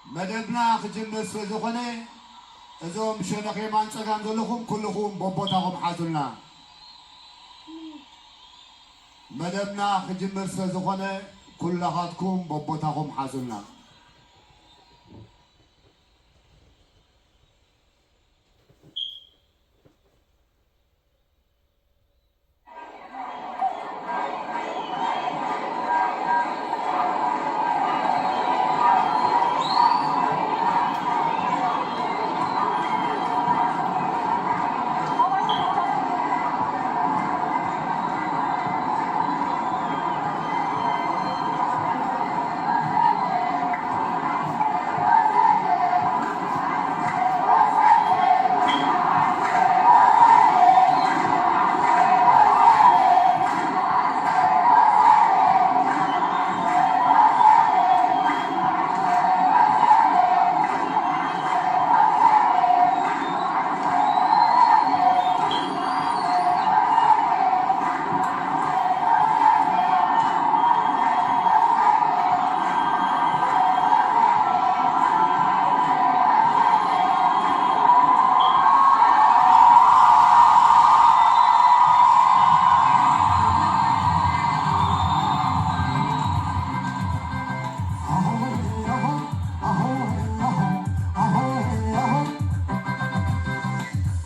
መደብና ክጅምር ስለ ዝኾነ፣ እዞም ሸነኽ የማን ጸጋም ዘለኹም ኩልኹም በቦታኹም ሓዙልና። መደብና ክጅምር ስለ ዝኾነ፣ ኩላኻትኩም በቦታኹም ሓዙልና።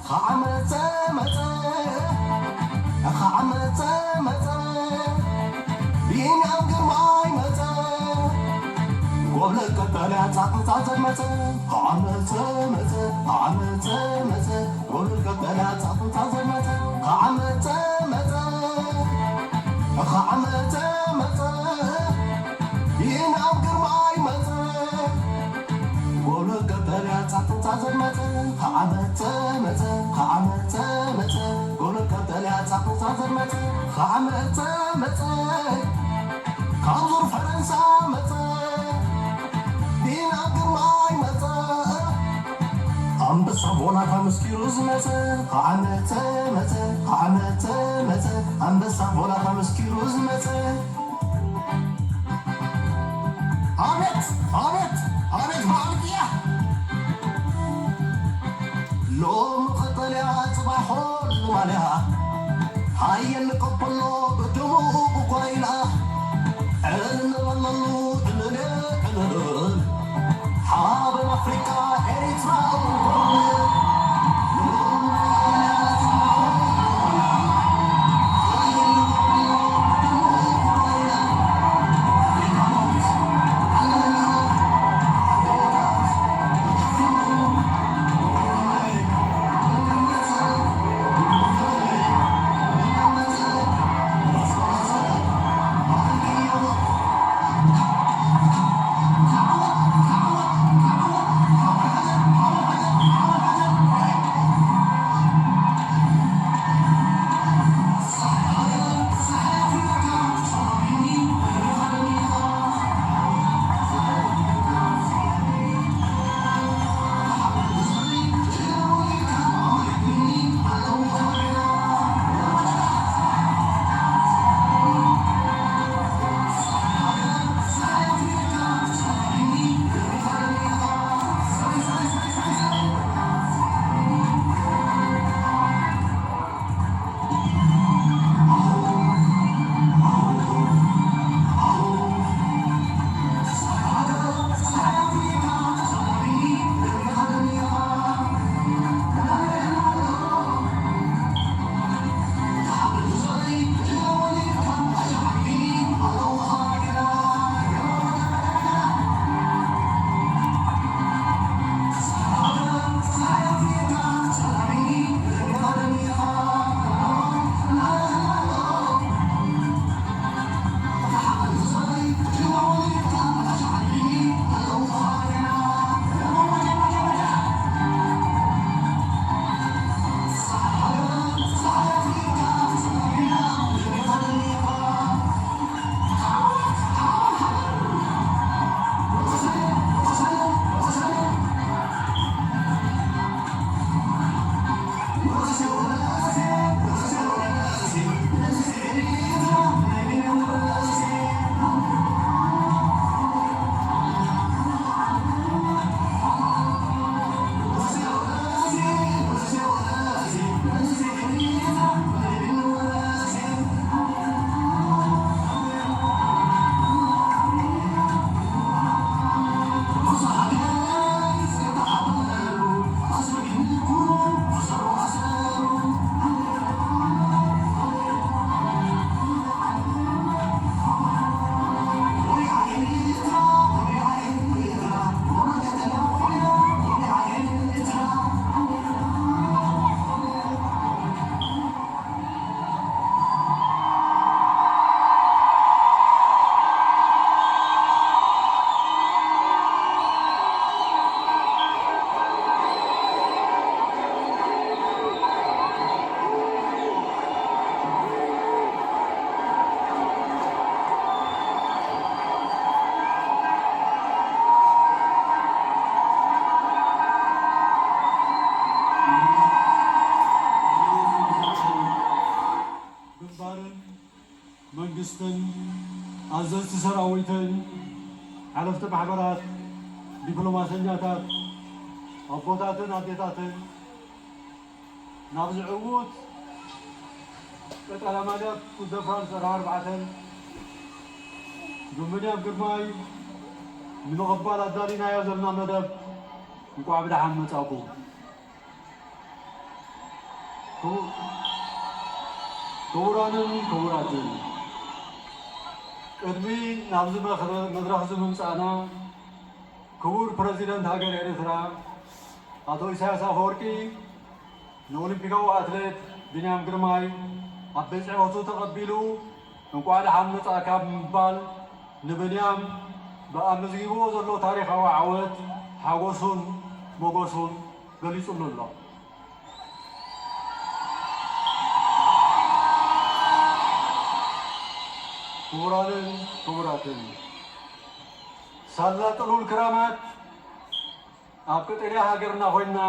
ኸዓ መጸ መጸ፣ ኸዓ መጸ መጸ፣ ቢንያም ግርማይ መጸ፣ ጎብለል ቀጠልያ ጻዕጻዕ ዘመጸ፣ ኸዓ መጸ መጸ፣ ኸዓ መጸ መጸ፣ ጎብለል ቀጠልያ ጻዕጻዕ ዘመጸ፣ ኸዓ መጸ መጸ፣ ኸዓ መጸ መጸ፣ ቢንያም ግርማይ መጸ። ጎሎ ቀጠልያ ጻዕጻዕ ዘመጸ፣ ኸዓ መጸ መጸ፣ ኸዓ መጸ መጸ። ጎሎ ቀጠልያ ጻዕጻዕ ዘመጸ፣ ኸዓ መጸ መጸ። ካብ ዙር ፈረንሳ መጸ፣ ቢንያም ግርማይ መጸ። ኣንበሳ ቮላታ መስኪሩ ዝመጸ፣ ኸዓ መጸ መጸ፣ ኸዓ መጸ መጸ። ኣንበሳ ቮላታ መስኪሩ ዝመጸ። ኣቤት ኣቤት ኣቤት በዓል ቅያ። ሎሚ ቀጠልያ ጽባሕ ሆል ማልያ፣ ሓየል ንቀበሎ ብድሙቕ ጓይላ። ዕልል ንበለሉ ዕልል ዕልል። ሓበን ኣፍሪቃ ኤሪትራ እውን ኣዘዝቲ ሰራዊትን ሓለፍቲ ማሕበራት፣ ዲፕሎማሰኛታት፣ ኣቦታትን ኣዴታትን፣ ናብዚ ዕዉት ቀጠልያ ማልያ ቱር ደ ፍራንስ ኣርባዕተ ኣርባዕተን ብብንያም ግርማይ ንምቕባል ኣዳሊናዮ ዘለና መደብ እንቋዕ ብደሓን መጻእኩም። ክቡ-፣ ክቡራንን ክቡራትን፣ ቅድሚ ናብዚ መኽረ-፣ መድረኽ እዚ ምምጻእና፣ ክቡር ፕረዚደንት ሃገር ኤርትራ ኣቶ ኢሳያስ ኣፈወርቂ ንኦሊምፒካዊ ኣትሌት ቢንያም ግርማይ ኣብ ቤት ጽሕፈቱ ተቐቢሉ፣ "እንቋዕ ደሓን መጻእካ" ብምባል ንቢንያም ብኣመዝጊብዎ ዘሎ ታሪኻዊ ዓወት ሓጎሱን ሞጎሱን ገሊጹሉ ኣሎ። ክቡራንን ክቡራትን፣ ሳላ ጥሉል ክራማት ኣብ ቀጠልያ ሃገርና ኮይንና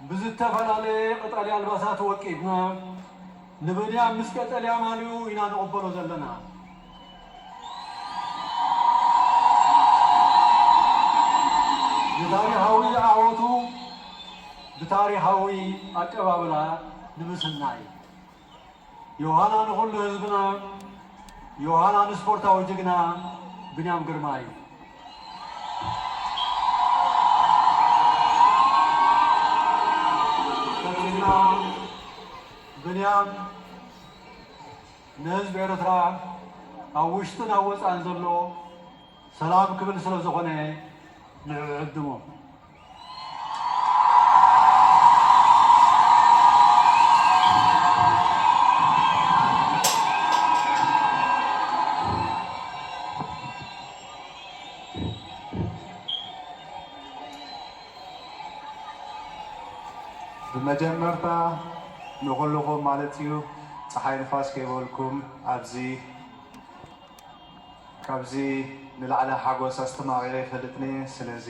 ብዝተፈላለየ ቀጠልያ ኣልባሳት ወቂብና ንቢንያም ምስ ቀጠልያ ማልዩ ኢና ንቕበሎ ዘለና። ንታሪኻዊ ዓወቱ ብታሪኻዊ ኣቀባብላ ንምስናይ። ዮሃና ንኹሉ ህዝብና፣ ዮሃና ንስፖርታዊ ጅግና ቢንያም ግርማይ። ቀጺልና ቢንያም ንህዝቢ ኤርትራ ኣብ ውሽጥን ኣብ ወጻእን ዘሎ ሰላም ክብል ስለ ዝኾነ ንዕኡ ዕድሞ። ብመጀመርታ ንኹልኹም ማለት እዩ፣ ጸሓይ ንፋስ ከይበልኩም ኣብዚ ካብዚ ንላዕሊ ሓጎስ ኣስተማቒረ ኣይፈልጥን እየ። ስለዚ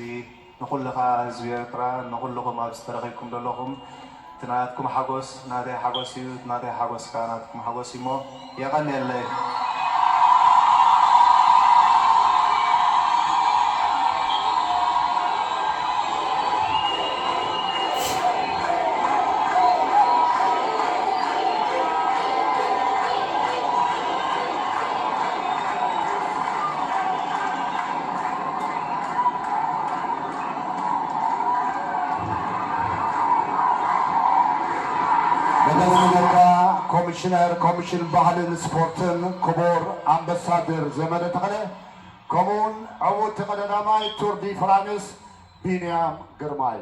ንኹሉ ኸኣ ህዝቢ ኤርትራ፣ ንኹልኹም ኣብዚ ተረኺብኩም ዘለኹም፣ እቲ ናትኩም ሓጎስ ናተይ ሓጎስ እዩ፣ እቲ ናተይ ሓጎስ ከኣ ናትኩም ሓጎስ እዩ እሞ የቐንየለይ። መደብ ነካ ኮሚሽነር ኮሚሽን ባህልን ስፖርትን ክቡር ኣምባሳደር ዘመደ ተኽለ፣ ከምኡውን ዕዉት ተቐዳዳማይ ቱር ዲ ፍራንስ ቢንያም ግርማይ።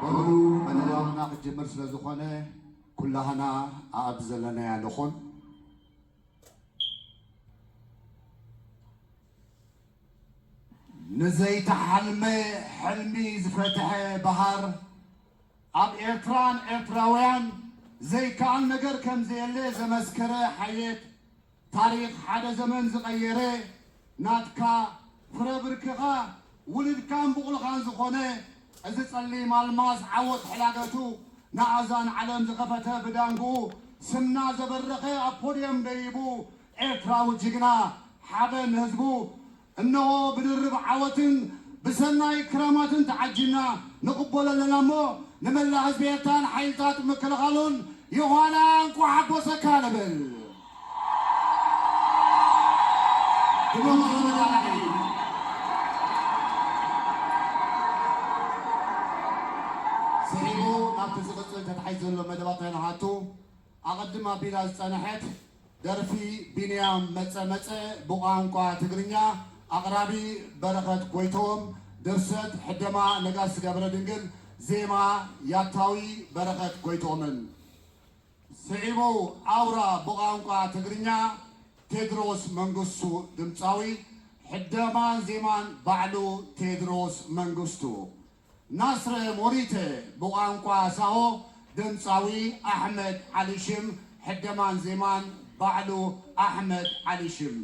በሉ፣ መደባትና ክጅምር ስለ ዝኾነ፣ ኩላህና ኣብ ዘለናያ ንኹን። ንዘይተሓልመ ሕልሚ ዝፈትሐ በሃር፣ ኣብ ኤርትራን ኤርትራውያን ዘይከኣል ነገር ከም ዘየለ ዘመስከረ ሓየት፣ ታሪኽ ሓደ ዘመን ዝቐየረ፣ ናትካ ፍረ ብርክኻ ውሉድካን ብቑልኻን ዝኾነ፣ እዚ ጸሊም ኣልማዝ ዓወት ሕላገቱ ንኣዛን ዓለም ዝኸፈተ፣ ብዳንግኡ ስምና ዘበረኸ፣ ኣብ ፖድየም ደይቡ ኤርትራዊ ጅግና፣ ሓበን ህዝቡ፣ እነሆ ብድርብ ዓወትን ብሰናይ ክራማትን ተዓጂብና ንቕበሎ ኣለና እሞ፣ ንመላእ ህዝቢ ኤርትራን ሓይልታት ምክልኻሉን ዮሃና እንኳዕ ሓጎሰካ ንብል። ድገሞ ተመራራሒ። ስዒቡ ናብቲ ዝቕጽል ተታሒዙ ዘሎ መደባትና ንኣቱ። ኣቐድም ኣቢላ ዝጸንሐት ደርፊ ቢንያም መጸ መጸ ብቋንቋ ትግርኛ፣ ኣቕራቢ በረኸት ጎይተኦም፣ ድርሰት ሕደማ ነጋስ ገብረ ድንግል፣ ዜማ ያታዊ በረኸት ጎይተኦምን። ስዒቡ ኣውራ ብቋንቋ ትግርኛ ቴድሮስ መንግስቱ ድምጻዊ፣ ሕደማን ዜማን ባዕሉ ቴድሮስ መንግስቱ። ናስረ ሞሪተ ብቋንቋ ሳሆ ድምጻዊ ኣሕመድ ዓሊ ሽም፣ ሕደማን ዜማን ባዕሉ ኣሕመድ ዓሊ ሽም።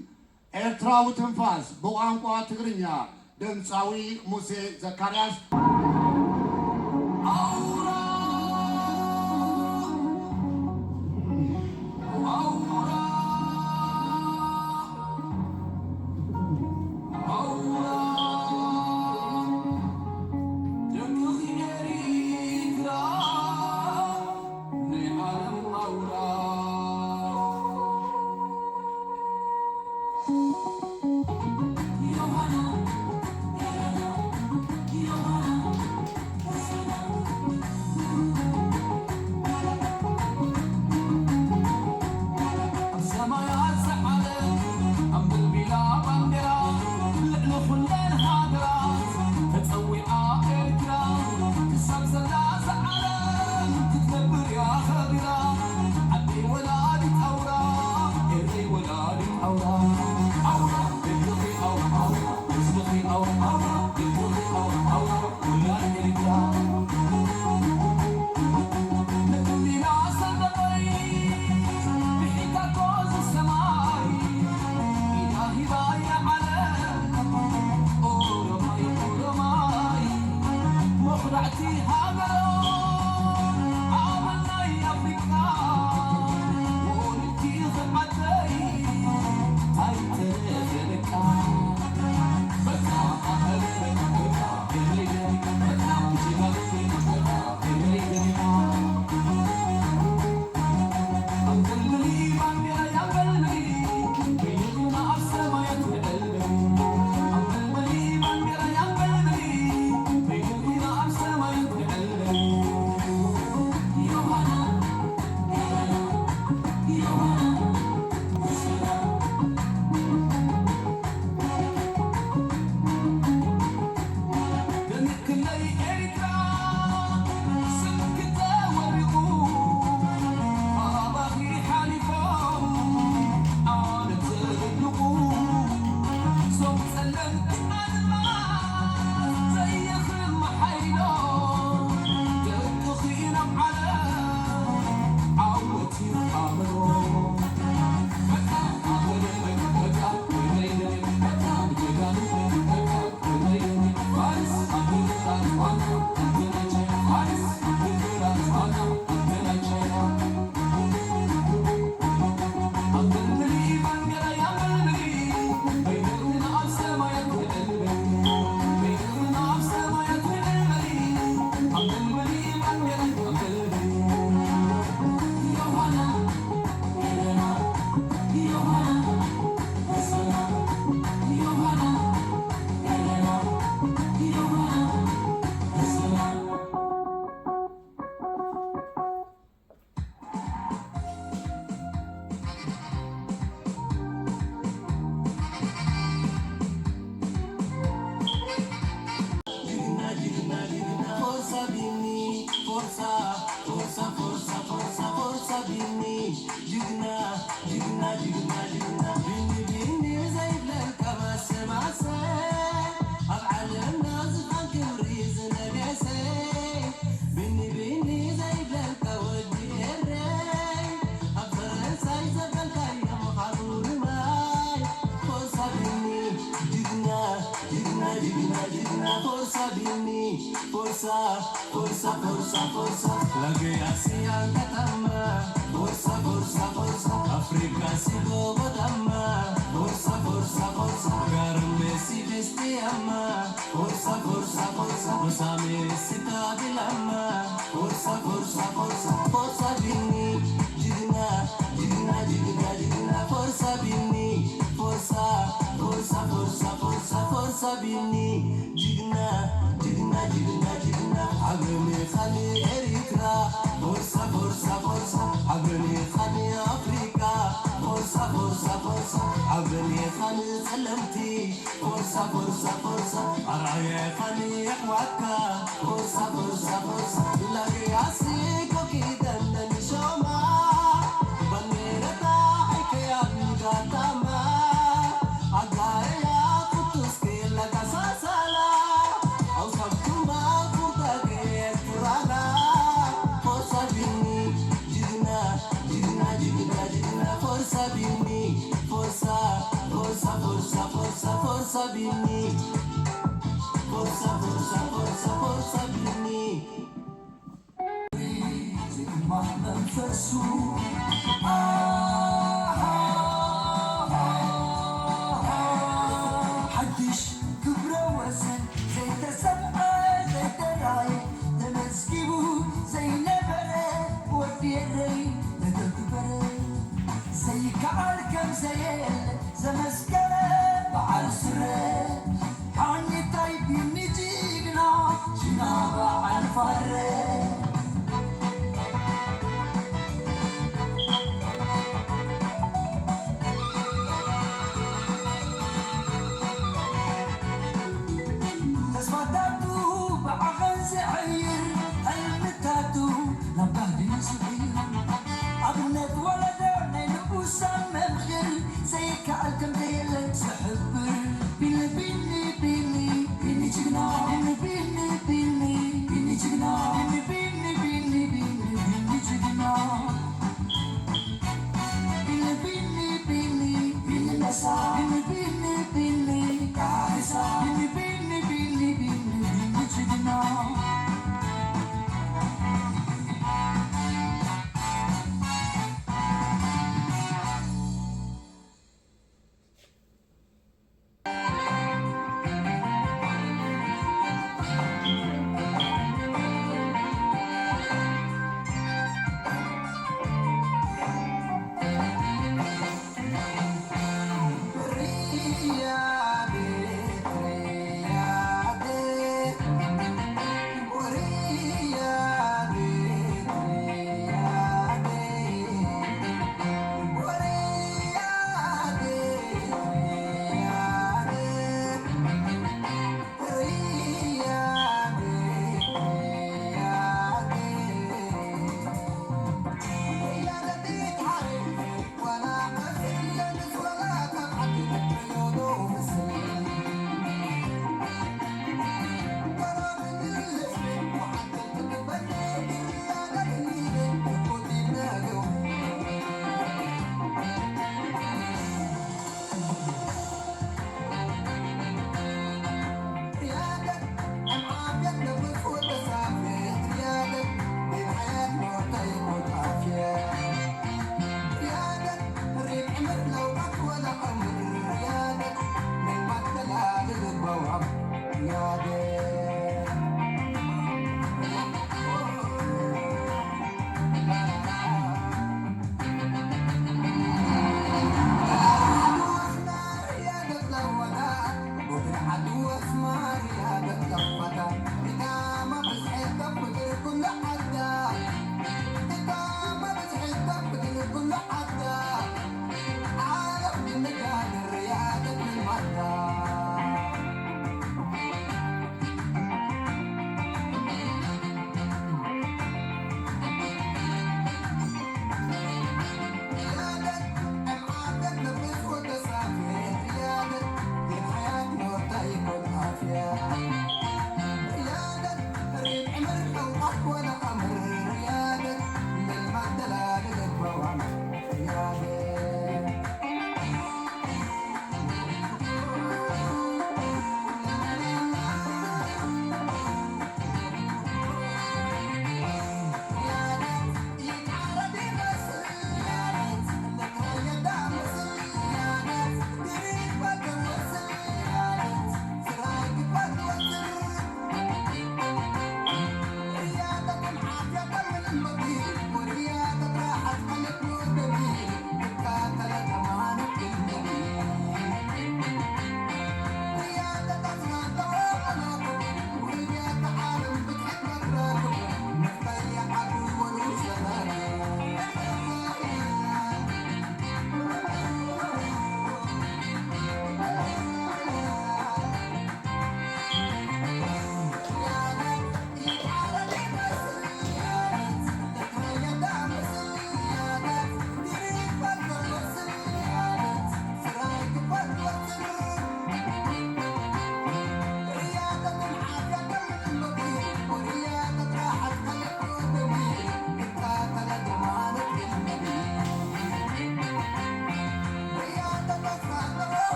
ኤርትራዊ ትንፋስ ብቋንቋ ትግርኛ ድምጻዊ ሙሴ ዘካርያስ። ኣውራ! ኣውራ! ኣውራ! ደቂ ኤሪትራ ናይ ዓለም ኣውራ። ኣብ ሰማያት ዝዓለ ኣንበልቢላ ባንዴራ፣ ልዕሊ ኩለን ሃገራት ተጸዊዓ ኤርትራ። ክሳብ ዘላ ዝዓለም ክትነብር እያ ከቢራ። ዓደይ ወላዲት ኣውራ፣ ኤረይ ወላዲት ኣውራ። ኣውራ፣ ደቅኺ ኣውራ፣ ኣውራ፣ ህዝብኺ ኣውራ፣ ኣውራ፣ ደቅኺ ኣውራ፣ ኣውራ። Forza, forza, forza, la guerra si anche tamma. Forza, forza, forza, Africa si dove tamma. Forza, forza, forza, garme si vesti amma. Forza, forza, forza, lo same si tabilama. Forza, forza, forza, forza bini. Jigna, jigna, jigna, jigna, forza bini. Forza, forza, forza, forza, forza bini. Jigna, jigna, jigna, jigna, abini khani Eritra. Forza, forza, forza, abini khani Africa. Forza, forza, forza, abini khani Zalamti. Forza, forza, forza, araya khani Akwaka. Forza, forza, forza, lagi asi koki dandan shoma. Banera ta ai kaya gatama. Agare ya kutus ke laga sasala. Au sabtuma kurta ke turala. Forza bini, jigna, jigna, jigna, jigna, forza bini. Forza, forza, forza, forza, forza bini. Forza, forza, forza, forza bini. Zikma መንፈሱ ሓድሽ ክብረ ወሰን ዘይተሰምዐ ዘይተራየ ተመዝጊቡ ዘይነበረ ወዲ ኤረይ ተተግበረ ዘይከኣል ከም ዘየለ ዘመስከረ በዓል ስረ